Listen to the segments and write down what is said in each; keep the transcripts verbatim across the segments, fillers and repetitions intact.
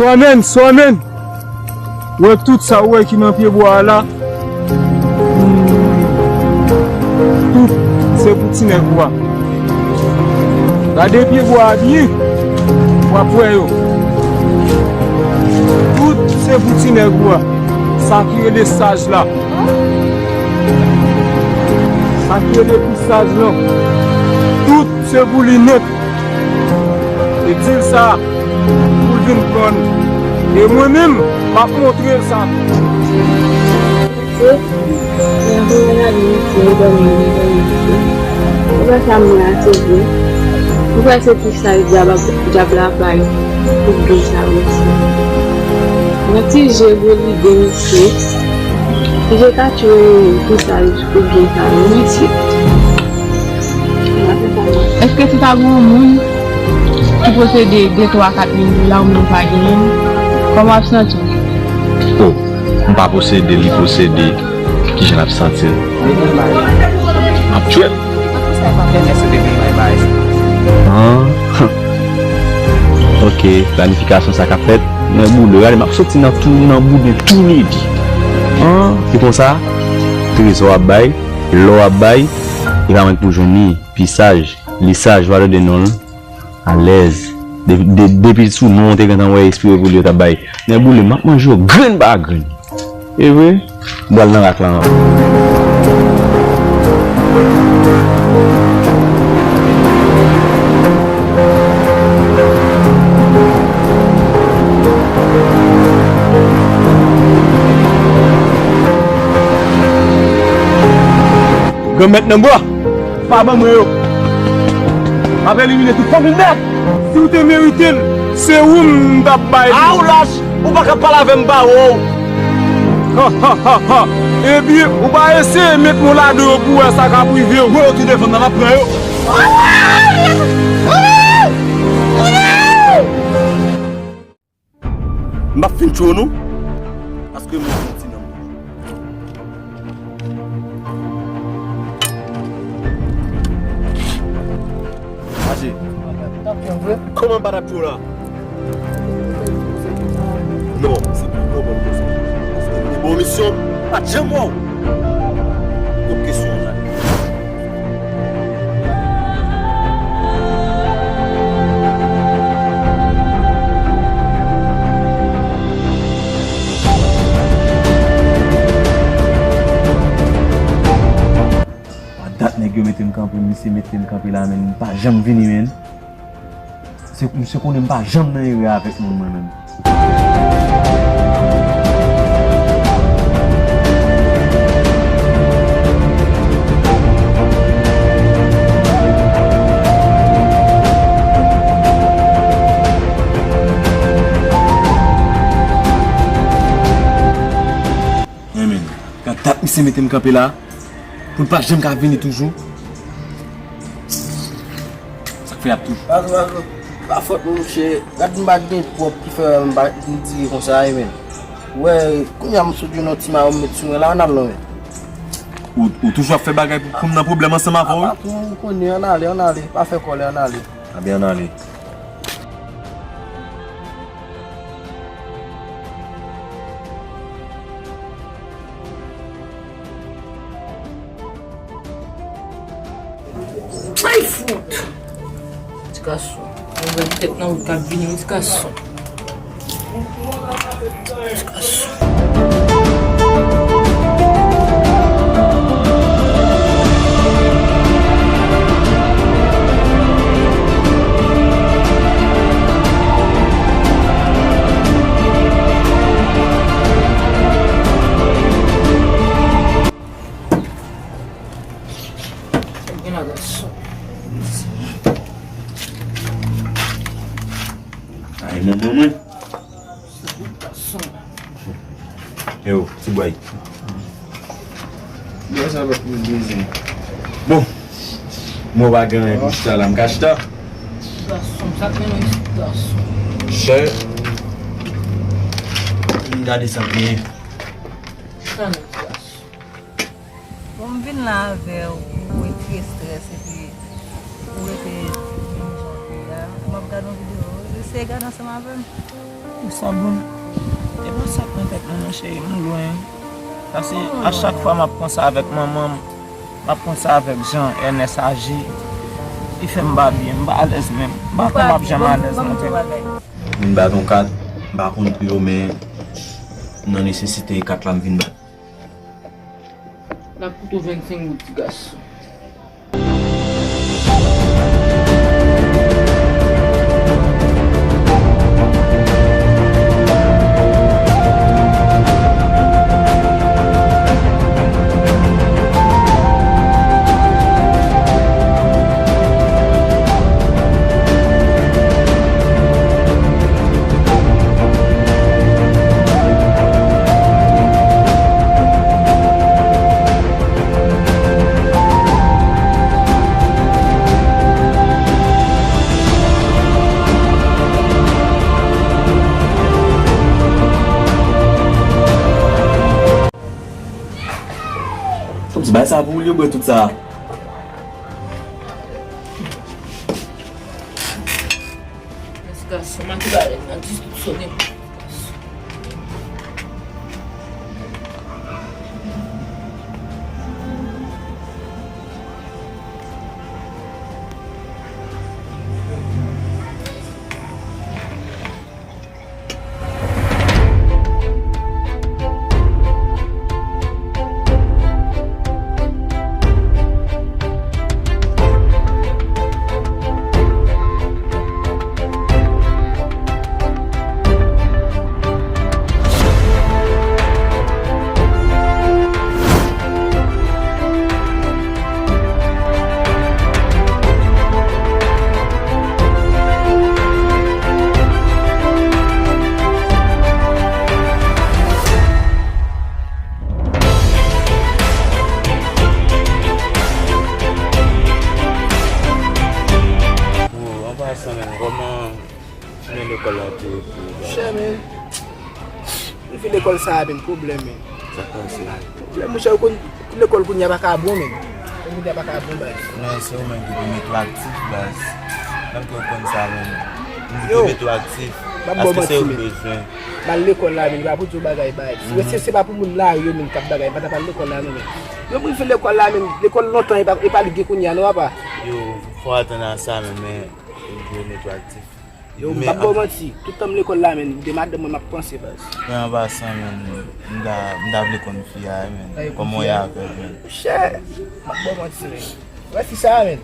Swamen, Swamen. Ou wè tout sa ou wè ki nan pye bwa a la? Hmm. Tout se pou ti nèg ou a. Gade pye bwa a byen, w ap wè yo. Tout se pou ti nèg ou a. Sa ki rele saj la. Sa ki rele pi saj lan. Tout se pou li nèt. E di l sa pou l vin pran l. E mwen menm, m ap montre l sa tou. Mesye, lè m fin gade mesye, m dòmi, m dòmi mesye. Ou wè sa m la se vre. Ou wè se ti saj dyab, dyab la bay pou gen sa mesye. Yon ti je gwo lide mesye. Ti je ka tchwe ti saj pou gen sa mesye. Èske si ta gen yon moun ki posede de, twa, kat mil dola, ou menm pa genyen l, kòman w ap santi w? O, m pa posede, li posede, kijan l ap santi l? M ap tchwe l. Ah, ok, planifikasyon sa k ap fèt. Mwen boule, gade, m ap soti nan tou, nan boule tou nèt. Ah, se konsa, trezò ap bay, lò ap bay, e pa mwen k pou jwenn li. Pi saj, li saj, valè de non l, alèz. De, de, depi sou non, ou te gentan wè espre pou li yo t ap bay. Nèg boule, m ap manje yo grenn pa grenn. E vre? M pral nan rak la ankò. Granmèt nan bwa, pa ban mwen yo. M ap elimine tout fanmi l nèt. Si w te merite l, se ou m t ap bay li. A, ou lach, ou pa ka pale avè m, m pa wè w. Ha, ha, ha, ha. Ebyen, ou pa eseye met men w ladan yo pou w wè sa k ap rive w. Wè yo tou devan m nan, m ap pran yo. M ap fin tchwe w non, paske m santi nan mwen. Mache. Kòman m pa t ap tchwe w la? Non, se pou kòman m konsa. Paske m te ba w misyon, m pa t janm wè w. Kot kesyon an ale? Pa dat nèg yo mete m kanpe, misye mete m kanpe la, men m pa janm vini, men. Se, misye konnen m pa janm nan erè avèk moun, mwen menm. Amen. Gad dat misye mete m kanpe la. Pou l pa janm ka vini toujou. Sa k fè y ap toujou. Pazo, pazo. Pa fòt mwen, monchè. Gad m pa gen pwòp ki fè m pa, m dire konsa, wi, men. Wè, kounye a m sot jwenn yon ti mayo m met sou mwen la, ann al non, men. Ou, ou toujou ap fè bagay pou, pou m nan pwoblèm ansanm avè w, wi? Apa tou, ou konnen, ann ale, ann ale. Pa fè kòlè, ann ale. A byen, ann ale. Ay, fout! Ti gason. Mwen wè tèt nan wout k ap vini, wi, ti gason. Ti gason. Sa gen la, gason. Ay, manman mwen. Gason. Yo, ti bway. Bway sa lòt moun bezwen. Bon. Mwen pa gen anyen pou chita la, m ka chita. Gason, sa k mennen w isit, gason? Chè. Vin gade sa k genyen. Sa menm, gason. Bon, m vin la avè w pou retire estrès epi pou rete menm jan w ye a. M ap gade yon videyo. Eseye gade ansanm avè m. Sa bon. E pa sa k nan tèt mwen non, cheri, m lwen. Paske a chak fwa m ap panse avèk manman m, m ap panse avèk jan Ernest aji, li fè m pa byen, m pa alèz menm. M pa kwè m ap janm alèz non, cheri. Vin bat yon kat, m pa konn pou yo, men nan nesesite kat la m vin bat. N ap koute w vennsenk goud, ti gason. Kòmsi bay sa pou ou, yo bwè tout sa. Mèsi gason, manke bagay nan dis tout sonnen. Bon, an pasan menm, kòman jounen lekòl la te ye pou ou? Chè, men, pou fi lekòl sa a, men, pwoblèm, men. Sa k pase? Pwoblèm, monchè, ou konn, lekòl kounye a pa ka bon, men. Lekòl kounye a pa ka bon, baz. Men se ou menm ki pou mete w aktif, baz. Menm ke ou konn sa, men. Ou pou mete w aktif. Paske se ou bezwen. M al lekòl la, men, li pa pou di w bagay, baz. Se, se pa pou moun lari yo, men, k ap bagay. M pa t ap al lekòl la, non, men. Yo, pou fi lekòl la, men, lekòl lontan, e pa, e pa li gen kounye a, non, papa. Yo, fò atann a sa, men, men, ou dwe mete w aktif. Yo, m p ap ba w manti. Tout tan m lekòl la, men, de madanm mwen m ap panse, baz. Men an pasan, men, m ta, m ta vle konn fi a, men. Kòman w ye avè l, men? Chè, m ap ba w manti, men. Wè fi sa a, men.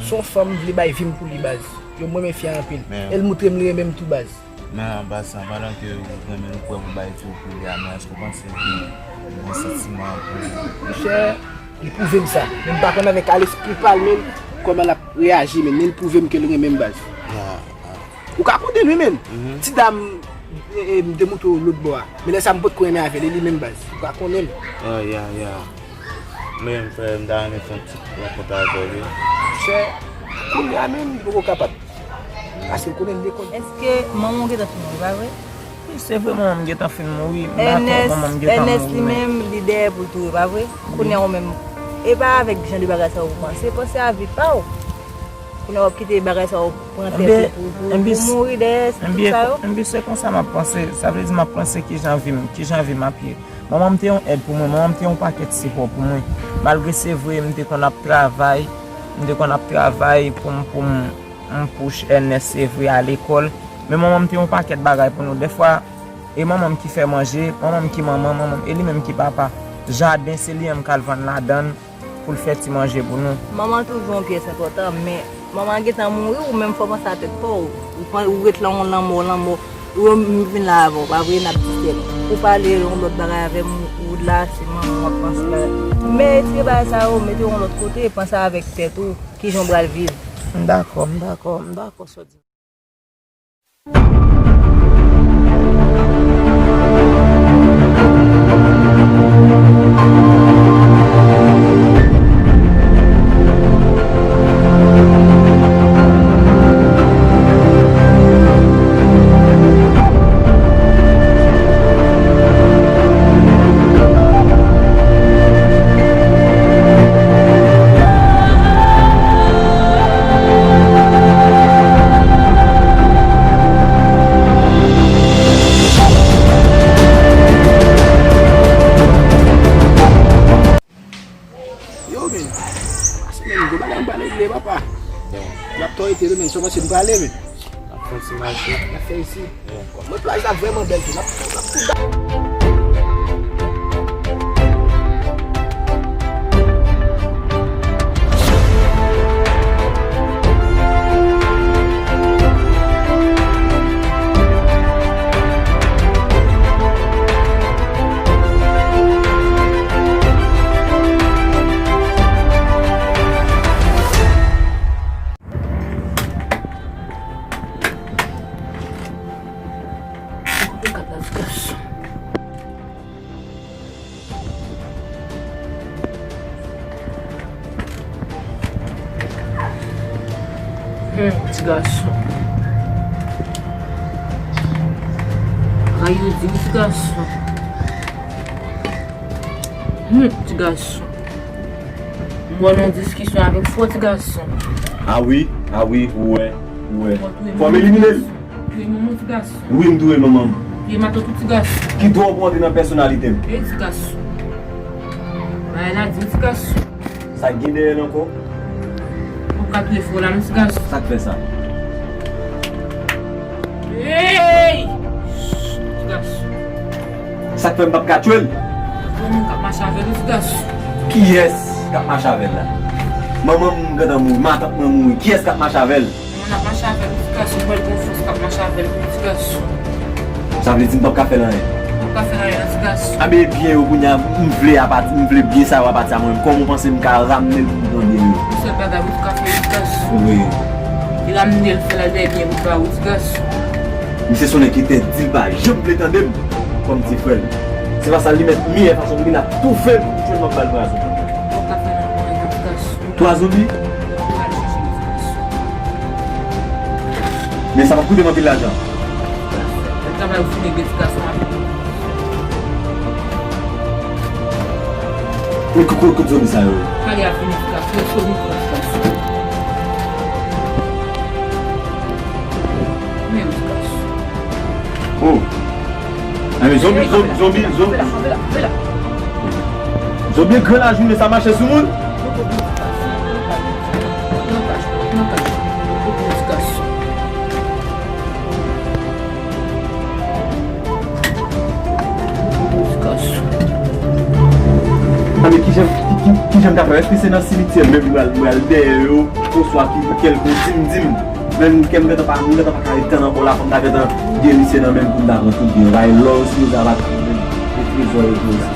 Se yon fanm m vle bay vi m pou li, baz. Yo, m renmen fi a anpil. E l montre m li renmen m tou, baz. Men an pasan, pandan ke ou renmen l, ou prè pou bay vi w pou li a, men èske w panse ke l gen santiman pou ou? Monchè, li pwouve m sa. Men m pa konn avèk a lespri pa l menm, kòman l ap reyaji, men, men l pwouve m ke l renmen m, baz. Ou ka konnen l, wi, men. Ti dam, e, e, m te montre w lòt bò a. Men lè sa a m potko renmen avè l, e li menm, baz. Ou ka konnen l. Ah, ya, ya. Men, frè, m ta renmen fè yon ti rankont avè l, wi. Monchè, kounye a menm, li poko kapab. Paske l konnen l lekòl. Èske manman w gentan fin mouri, pa vre? Wi, se vre, manman m gentan fin mouri. M dakò, manman m gentan mouri, men Ernest li menm, li dèyè pou l tou, pa vre? Kounye a ou menm, e pa avèk jan de bagay sa ou panse, panse a vi pa w. Kounye a w ap kite bagay sa yo pran tèt ou pou, pou, pou mouri dèyè tout sa yo? Ebyen, se konsa m ap panse. Sa vle di m ap panse kijan vi m, kijan vi m ap ye. Manman m te yon èd pou mwen, manman m te yon pakèt sipò pou mwen. Malgre se vre, m te konn ap travay, m te konn ap travay pou m, pou m, m pouch Ernest, se vre, a lekòl. Men manman m te yon pakèt bagay pou nou. Dèfwa, e manman m ki fè manje, manman m ki manman, manman m, e li menm ki papa. Jaden, se li menm k al vann ladan l pou l fè ti manje pou nou. Manman toujou yon pyès enpòtan, men manman gentan mouri, ou menm fò w panse a tèt pa w. Ou pa, ou ret lan yon lanmò, lanmò. Ou menm m vin la avè w, pa vre, n ap diskite. Ou pale yon lòt bagay avè m, ou la, se manman w ap panse bagay. Men retire bagay sa yo, mete yo yon lòt kote, panse avèk tèt ou, kijan w pral viv. M dakò, m dakò, m dakò sa w di. Te demen, sou mwen se m prale, men. N ap fè yon ti mache. N ap fè isi. Yeah. Mwen plaj la vrèman bèl tou. N ap, n ap fouta. Hmm, ti gason. Rayi ou di m ti gason. Hmm, ti gason. M wè nan diskisyon avèk fò ti gason. A wi, a wi, ou wè, ou wè. Fò m elimine l. Touye manman ti gason. Wi, m touye manman m. Touye matant ou ti gason. Ki dwa w pou antre nan pèsonalite m? Ey ti gason. Bagay la di m ti gason. Sa k gen dèyè l ankò? Ou ka touye fò la non ti gason. Sa k fè sa? Ey! Ti gason. Sa k fè m p ap ka tchwe l? Yon moun k ap mache avè l wi ti gason. Kiyès k ap mache avè l la? Manman m gentan mouri, matant mwen mouri. Kiyès k ap mache avè l? Moun ap mache avè l wi ti gason, m wè l gon fòs k ap mache avè l wi ti gason. Sa vle di m p ap ka fè l anyen? Ou p ap ka fè l anyen non ti gason. Anben byen yo kounye a, m vle apati, m vle byen sa yo apati a mwen menm. Kòman w panse m ka ramne l pou m pran byen yo? Yon sèl bagay wi ou ka fè wi ti gason. Wi. Li ramne l fè l al dèyè byen pou pa wi ti gason. Misye se yon nèg ki tèt di, l pa janm vle tande m kòm ti frè l. Se pa sa, li mèt meyè fason pou li, l ap toufe l pou l tchwe l, m ap ba l pwason. Ou ka fè nan pwason ti gason. Twa zonbi? Ou al chèche l ti gason. Men sa p ap koute m anpil lajan. Travay ou fin regle ti gason ap. Men kote, kote zonbi sa yo? Kale a fini ti gason, yo sou li pran ti gason. Men ti gason. Oh. Anben zonbi, zonbi, zonbi, zonbi. Zonbi gran lajounen sa mache sou moun. Anben kijan, ki, ki, kijan m ta fè? Èske se nan simityè menm m pral, m pral dèyè yo? Oswa ki kèlkonk, di m, di m. Men kè m gentan pa, m gentan pa ka ret tann ankò la, fò m ta gentan gen misye nan men m pou m ta pran tout byen yo. Bay lò yo, sinon sa va t ap menm e trezò yo tou osi.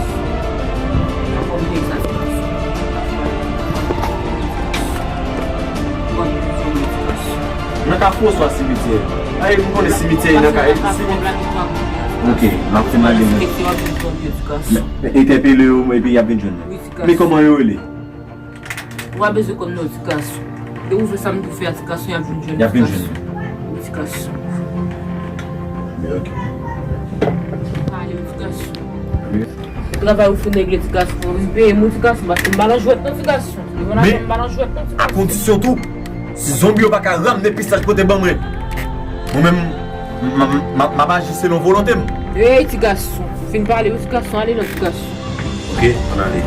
Nan Kafou oswa simityè? Ay, m konnen simityè nan ka, simityè. Ok, m ap fè m ale nan. Entèpele yo, epi y ap vin jwenn mwen. Men kòman yo rele? Ou pa bezwen konn non ti gason. Depi ou fè sa m di w fè a ti gason, y ap vin jwenn ti gason. Y ap vin jwenn. Wi ti gason. Men ok. Pale wi ti gason. Travay ou fin regle ti gason, fò w vin peye m wi ti gason, paske m pa nan jwèt non ti gason. Devan lajan m pa nan jwèt non ti gason. A kondisyon tou, si zonbi yo pa ka ramne pistach pote ban mwen, mwen menm, m, m, m, m ap aji selon volonte m. Ey ti gason, fin pale wi ti gason, ale non ti gason. Ok, ann ale.